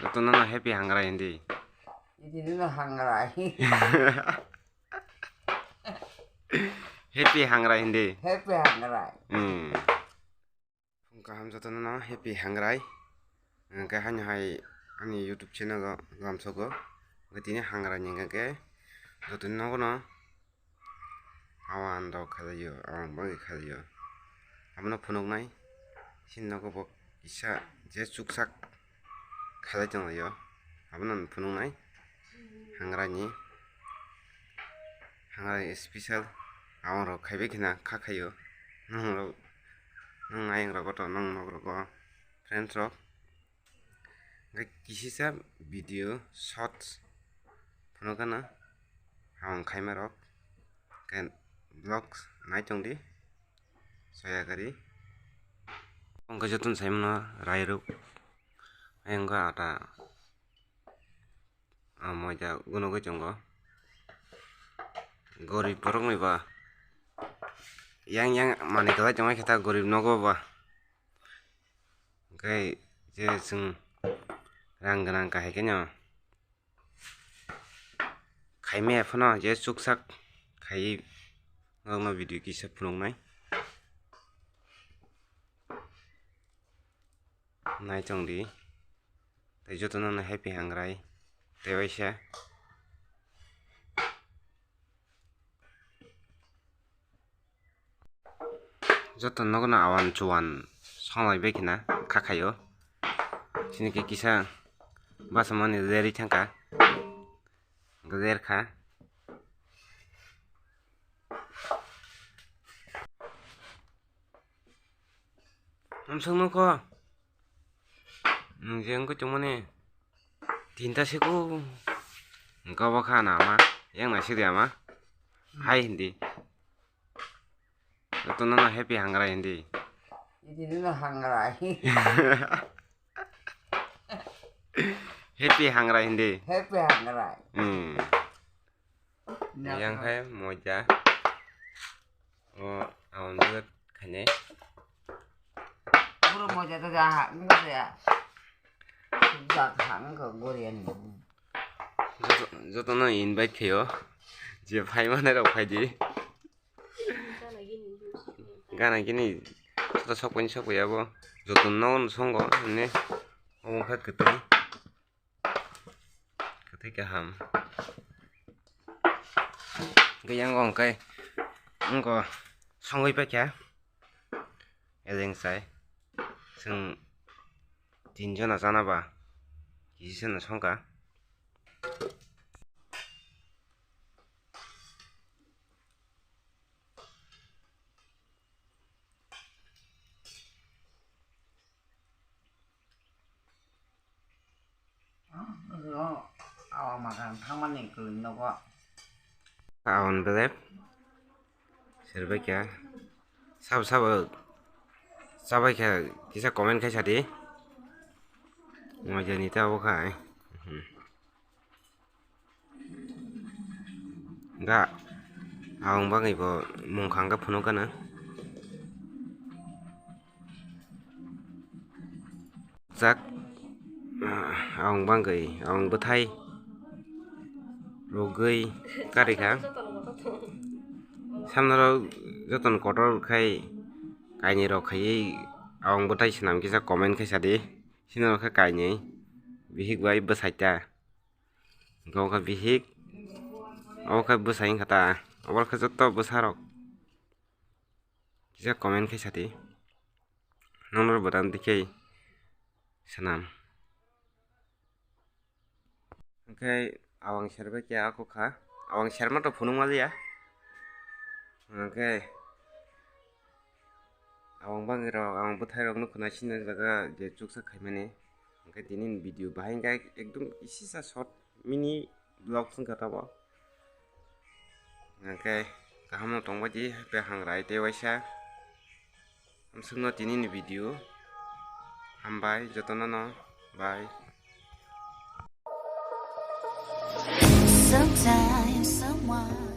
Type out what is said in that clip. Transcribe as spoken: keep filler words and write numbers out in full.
Jotono no happy hangrai hindi. Idino hangrai. Happy hangrai hindi. Happy hangrai. Hmm. Phung kaham jotono no happy hangrai. Hwnkhe haino hai ani YouTube channel o lamsogo. Hwnkhe tini hangrai ni hwnkhe jotoni nogo no awan rok khalai o, awan bagwi khalai o. Abono phunuknai, chini nogo bo kisa je chuksak khalai tonglaio, abono phunuknai. Hangrai ni, hangrai special awan rok khaibai khina kha khaio. Nwng rok, nwng ayang rogo to, nwng nok rogo, friends rok. Hwnkhe kisisa video shorts phunukgana ang khaima rok, hwnkhe vlogs nai tongdi soya gari. Hwnkhe jotono saimano rairok, ayang khe ata, ah, moida gunugwi tongo. Gorib borokni ba yang yang manwi kwlai tongma khe ta gorib nogo ba. Hwnkhe je chwng rang gwnang kahai khe no khaimaya phano je chuksak khaiwi norokno video kisa phunuknai. Nai tongdi. Tei jotono no happy hangrai. Tei waisa. Joto nogo no awan chuan songlai bai khina kha khaio. Chini khe kisa basa mani leri thangkha. Ler kha. Amsong no kho. Nwng je wngkhe tongmani tinta siko. Wngkha bo kha na ama. Yang na sidi ama. Hai hindi. Jotono no happy hangrai hindi. Idino hangrai. Happy hangrai hindi. Happy hangrai. Hmm. Yang hai moja. O awan bulat khane. Puro moja to ja ha, wngkha ya. Sujak ha, wngkha goriani. Joto, jotono invite khayo. Je phai mane rok phai di. Gana gini sota sokpani sokpaiya bo. Joto no songo ne. Omo kha kwtwi. Kwtwi kaham. Hwnkhe yang o hwnkhe wngkha songwi paikha. Eleng sai. Chwng tin jona chana ba. Kisi sano songkha. Awa makan thangmani kwlwng nogo. Awan belep. Serbai kha. Sabo sabo. Chabai kha kisa comment khai sadi. Moja ni ta bo khai. Ga, aung bangwi bo mung khang khe phunuk gana. Jak, aung bangwi, aung bwthai, rugwi, karikha. Samnarok jotono kotor khai, kainwi rok khaiwi, aung bwthai swnam kisa comment khai sadi. Sini rok khe kainwi, bihik bai bwsai ta. Hwnkhe obo khe bihik, obo khe bwsai wngkha ta, obo khe joto bwsarok kisa comment khai sadi, nono bwdam dikhe swnam. Hwnkhe awang serbai khe ako kha, awang serma to phunukma liya, hwnkhe awang bangwi rok, awang bwthai rok nukho nai sini jaga je chuksa khaimani. Hwnkhe tini ni video bahai hwnkhe ekdum isisa short mini vlog wngkha tamo. Hwnkhe kaham no tongbai di, happy hangrai tei waisa. Amsukno tini ni video. Hambai jotono no. Bye. Sometimes someone